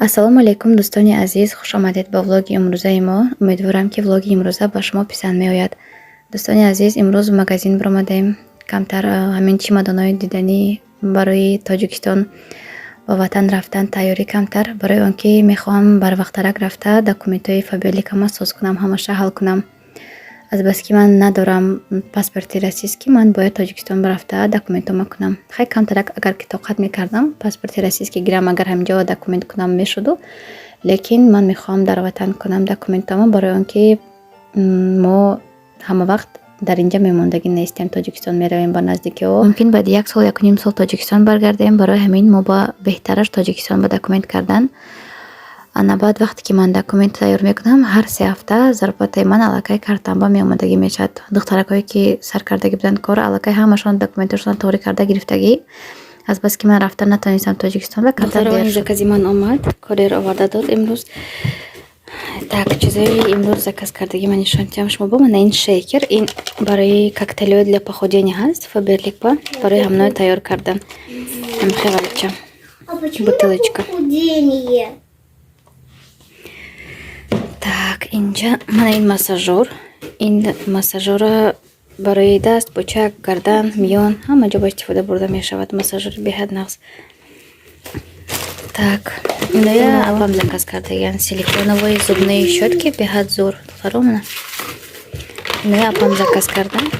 Ассалому алайкум, дӯстони азиз, хушомадед ба влоги имрӯзаи мо. Умедворам, ки влоги имрӯза ба шумо писанд меояд. Дӯстони азиз, имрӯз магазин баромадем. Камтар ҳамин чемодонҳои диданӣ барои Тоҷикистон ба ватан рафтан тайёрӣ камтар, барои он ки мехоҳам барвақттарак рафта, документҳои Фаберликама соз кунам, ҳамаша ҳал кунам. Азбаски ман надорам паспорти российский, ман бояд Тоҷикистон рафта, документҳома кунам. Хай, камтарак агар ки тоқат мекардам, паспорти российский гирам, агар ҳаминҷо документ кунам, мешуду, лекин ман мехоҳам дар ватан кунам документҳомо, барои он ки мо ҳама вақт дар инҷа мемондагӣ нестем, Тоҷикистон меравем ба наздикиҳо. Мумкин баъди як сол, якуним сол Тоҷикистон баргардем. Барои ҳамин мо ба беҳтараш Тоҷикистон ба документ кардан. Ана баъд, вақте ки ман документ тайёр мекунам, ҳар 3 ҳафта зарплатаи ман аллакай картамба меомадагӣ мешавад. Духтаракҳое ки сар кардагӣ буданд кор, аллакай ҳамашон документашонро тоғрӣ карда гирифтагӣ. Азбаски ман рафта натонистам Тоҷикистон ба камтар дер шуд. Закази ман омад, курьер оварда дод имрӯз. Так, чизои имрӯз заказ кардагӣ ман нишон диҳам шумо. Бо мана ин шейкер, ин барои коктейлҳои для похудения ҳаст, Фаберлик ба барои ҳамнои тайёр кардан. Ҳамхевалча. А почему Бутылочка. похудение? Так, инҷа мана ин массажёр. Ин массажёра барои даст, бочак, гардан, миён, ҳама ҷо ба истифода бурда мешавад. Массажёри беҳад нағз. Так, иноя апам заказ кардагиан, силиконовые зубные щётки, беҳад зур, духтаро, мана. Иноя апам заказ кардан.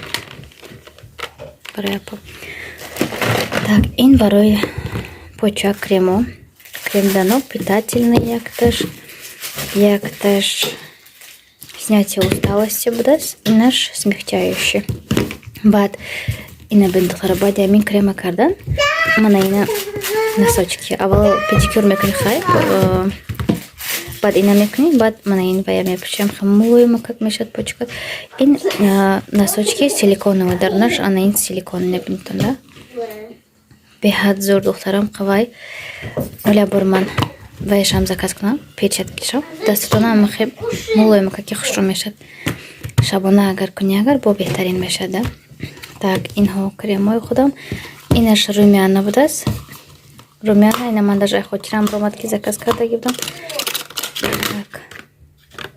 Барои апам. Так, ин барои почак кремо. Крем для ног питательный якташ. Якташ снятие усталости будааст, инаш смягчающий. Баъд ина бин, духтара, баъди ҳамин крема кардан, мана ина носочки. Аввал педикюр мекунӣ, хай, баъд ина мекунӣ, баъд мана ин вая мепӯшам, мулоима как мешавад почкат. Ин носочки силиконовый, дарунаш ана ин силикон, мебинитон да, беҳад зур, духтарам, қавай. Оля бор ман ваяшам заказ кунам, перчаткишам, дастатонам хе мулоима каки хушрӯ мешавад. Шабона агар кунӣ, агар бо беҳтарин мешавад да. Так, инҳо кремҳои худам, инаш румяна будааст, румяна. Ина ман даже хотирам омад, ки заказ кардаги будам. Так.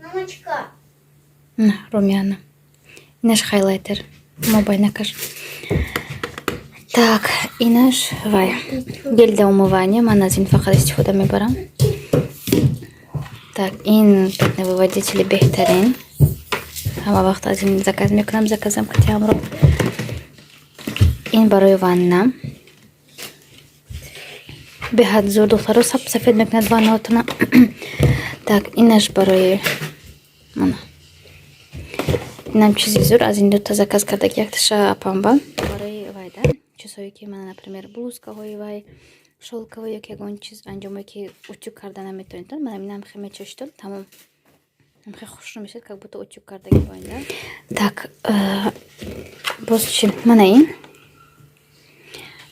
Мамочка. На, румяна. Инаш хайлайтер, мобайнакаш. Так, инаш вай гель для умывания, ман аз ин фақат истифода мебарам. Так, ин пятновыводители беҳтарин, ҳама вақт аз ин заказ мекунам, заказам катиамро. Ин барои ванна беҳад зур, духтаро, сап сафед мекунад ваннаотона. Так, инаш барои мана, инам чизи зур. Аз ин дута заказ кардаги, якташа апамба. Барои вайда чизҳое ки мана, например, блузкаҳои вай шёлковый ёки ягон чиз анҷомое ки утюг карда наметавонитон, мана инам хе мечошитон, тамом, хе хушрӯ мешавад, как будто утюг кардаги бо ин да. Так, боз чи? Мана ин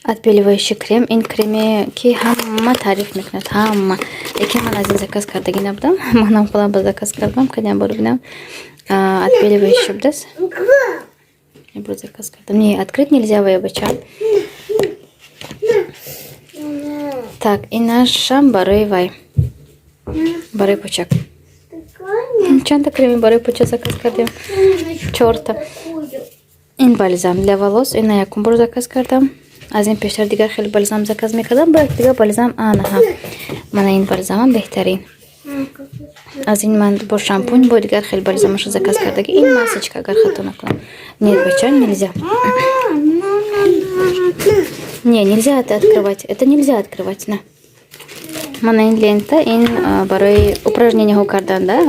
отбеливающий крем, ин креме ки ҳама таъриф мекунад, ҳама, лекин ман аз ин заказ кардагӣ набудам, манам худам ба заказ кардам. Кадиам бор бинам, отбеливающий будааст, имрӯз заказ кардам. Не, открыть нельзя, вая, бача. Так, инашам барои вай, барои почак. Чанда креми барои поча заказ кардем? Чорта. Ин бальзам для волос, ина якум бор заказ кардам. Аз ин пештар дигар хеле бальзам заказ мекардам, бо дигар бальзам. Анаҳа, мана ин бальзамам беҳтарин. Аз ин ман бо шампунь, бо дигар хеле бальзамаша заказ кардаги. Ин масочка, агар хато накунам. Нет, бача, нельзя, не, нельзя это открывать, это нельзя открывать. На, мана ин лента, ин барои упражнениҳо кардан да,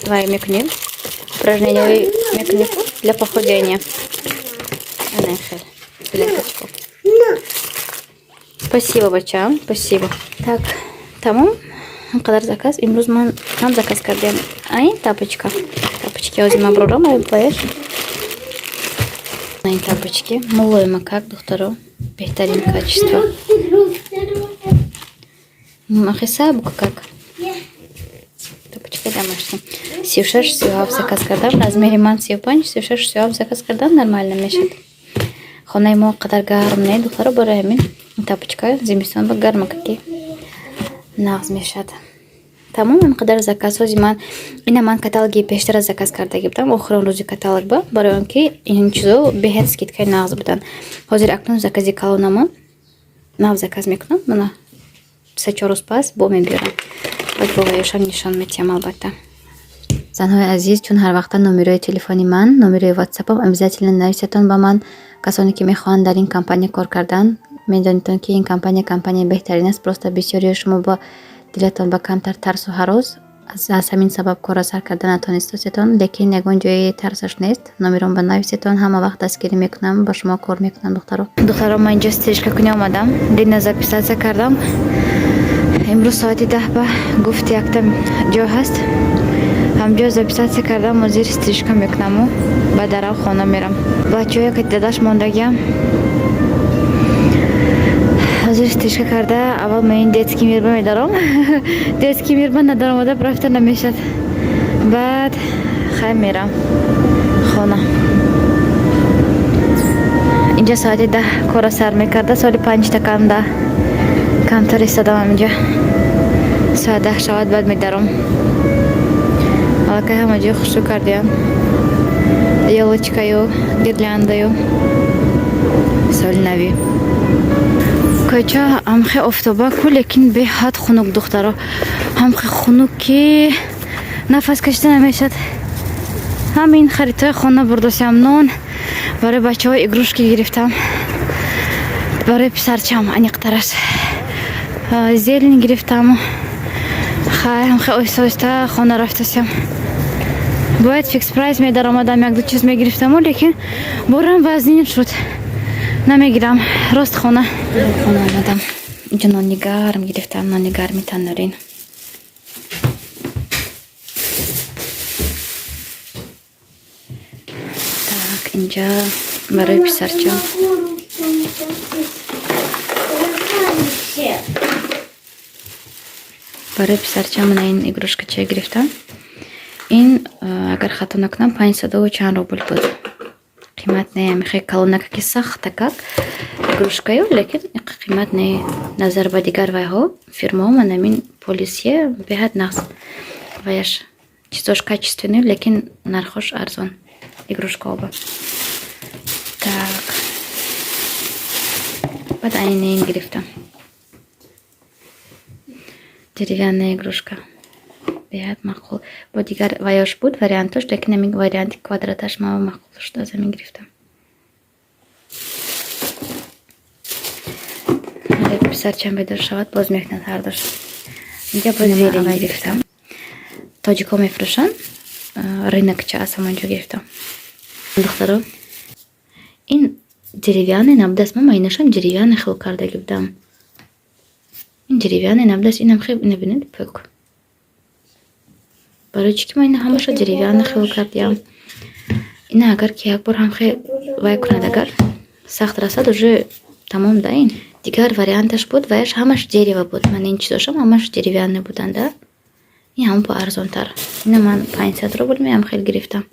вай мекунем, упражнениҳои мекунем для похудения. Ана ин хел ленточку. Спасибо, бача, спасибо. Так, тамом, қадар заказ имрӯз ман ҳам заказ кардем. Ин тапочка, тапочки ҳозир ман бурорам баяш. Ин тапочки мулоима как, духтаро, беҳтарин качество. Ахи сабука как тапочка домашний. 36, 37 заказ кардам, размери ман 35, 36, 37 заказ кардам, нормально мешад. Хонаи мо қадар гарм не, духтаро, барои ҳамин тапочка зимистон ба гарма каки. Нағз мешавад. Тамом, инқадар заказҳози ман. Ина ман каталоги пештара заказ кардаги будам, охирон рӯзи каталог ба, барои он ки ин чизо беҳад скидкаи нағз буданд. Ҳозир акнун закази калонама нав заказ мекунам, мана 3-4 рӯз пас бо мебиёрам. Баъд бо ваёшам нишон метиҳам, албатта. Занҳои азиз, чун ҳар вақта номерои телефони ман, номерои ватсапам, обязательно нависетон ба ман. Касоне ки мехоҳанд дар ин компания кор кардан, медонедон, ки ин компания компанияи беҳтарин аст. Просто бисёриҳо шумо ба дилатон ба камтар тарсу ҳарос, аз ҳамин сабаб корро сар карда натонистосетон, лекин ягон ҷои тарсаш нест. Номерон ба нависетон, ҳама вақт дастгирӣ мекунам, ба шумо кор мекунам, духтаро. Духтаро, ман инҷо стрижка кунӣ омадам. Дина записаться кардам. Имрӯз соати 10 ба гуфт, якта ҷой ҳаст. Ҳамҷо записаться кардам, ҳозир стрижка мекунаму ба дарав хона мерам. Бачаҳое ки дадаш мондагиам. Ҳозир стрижка карда, аввал ма ин Детский мирба медаром. Детский мирба надаромада рафта намешад. Баъд хай мерам хона. Инҷа соати 10 кора сар мекарда, соати 5 такам да камтар истодам инҷа. Соат 10 шавад, баъд медаром. Аллакай ҳама ҷой хушрӯ кардиям. Ёлочкаю, гирляндаю. Соли навӣ. Кӯча ҳамхе офтоба ку, лекин беҳад хунук, духтаро. Ҳамхе хунук, ки нафас кашида намешад. Ҳамин харидҳои хона бурдосиам, нон, барои бачаҳо игрушки гирифтам. Барои писарчам аниқтараш. Зелень гирифтам. Хай, ҳамхе оҳиста оҳиста хона рафтасиам. Бояд Фикс Прайс медаромадам, як ду чиз мегирифтаму, лекин борам вазнин шуд. Намегирам, рост хона. Хона омадам. Инҷо нони гарм гирифтам, нони гарми таннурин. Так, инҷа барои писарчам. Барои писарчам мана ин игрушкача гирифтам. Ин, агар хато накунам, 500 чанд рубл буд. Қимат не, мехоҳи калонака ки сахтакак игрушкаю, лекин қимат не. Назар ба дигар вайҳо, фирмаҳо, ман ҳамин Полисье беҳад нағз. Ваяш чизош качественный, лекин нархош арзон. Игрушкаҳо. Так. Баъд айни ин гирифтам. Деревянная игрушка. Беҳад маъқул. Бо дигар ваёш буд вариантош, лекин ҳамин варианти квадраташ мава маъқул шуд, аз ҳамин гирифтам. Писарчам бедор шавад, боз мекунад ҳардуш. Инҷа боз зелень гирифтам. Тоҷикҳо мефурӯшанд. Рынокча, аз ҳамон ҷо гирифтам. Духтаро, ин деревянный набудааст. Ман майнашам деревянный хел кардаги будам. Ин деревянный набудааст, инам хел, ина бинед, пӯк. Барои чӣ ки ман ина ҳамаша деревянный хел кардиям? Ина агар ки як бор ҳам хел вай кунад, агар сахт расад, уже тамом да ин. Дигар варианташ буд, ваяш ҳамаш дерево буд. Ман ин чизошам ҳамаш деревянный буданд, да? Ин ҳам бо арзонтар. Ина ман 500 рубл меам хел гирифтам.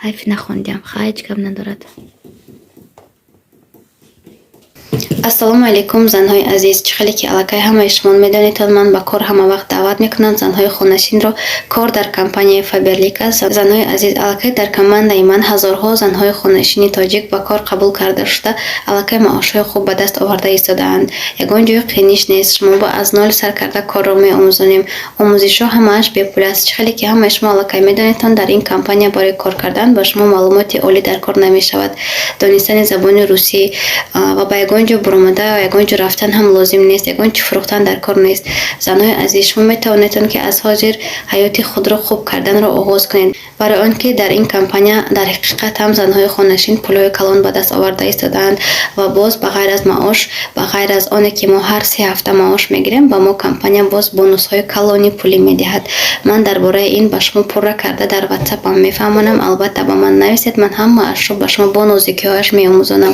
Ҳайф, нахондиам. Хай, ҳеҷ гап надорад. Ассалому алайкум, занҳои азиз. Чӣ хеле ки аллакай ҳамаи шумо медонедтон, ман ба кор ҳама вақт даъват мекунам занҳои хонашинро. Кор дар компанияи Фаберлик аст. Занҳои азиз, аллакай дар командаи ман ҳазорҳо занҳои хонашини тоҷик ба кор қабул карда шуда, аллакай маошҳои хуб ба даст оварда истодаанд. Ягон ҷои қииниш нест. Шумо бо аз нол сар карда корро меомӯзонем. Омӯзишҳо ҳамааш бепул аст. Чӣ хеле ки ҳамаи шумо аллакай медонедтон, дар ин компания барои кор кардан ба шумо маълумоти олӣ дар кор намешавад. Донистани забони русӣ ва ба ягон ҷо буромада, ягон ҷо рафтан ҳам лозим нест, ягон чӣ фурӯхтан дар кор нест. Занҳои азиз, шумо метавонедтон, ки аз ҳозир ҳаёти худро хуб карданро оғоз кунед, барои он ки дар ин компания дар ҳақиқат ҳам занҳои хонашин пулҳои калон ба даст оварда истодаанд. Ва боз ба ғайр аз маош, ба ғайр аз оне ки мо ҳар 3 ҳафта маош мегирем, ба мо компания боз бонусҳои калони пулӣ медиҳад. Ман дар бораи ин ба шумо пурра карда дар ватсапам мефаҳмонам. Албатта, ба ман нависед, ман ҳамаашро ба шумо бо нозукиҳояш меомӯзонам.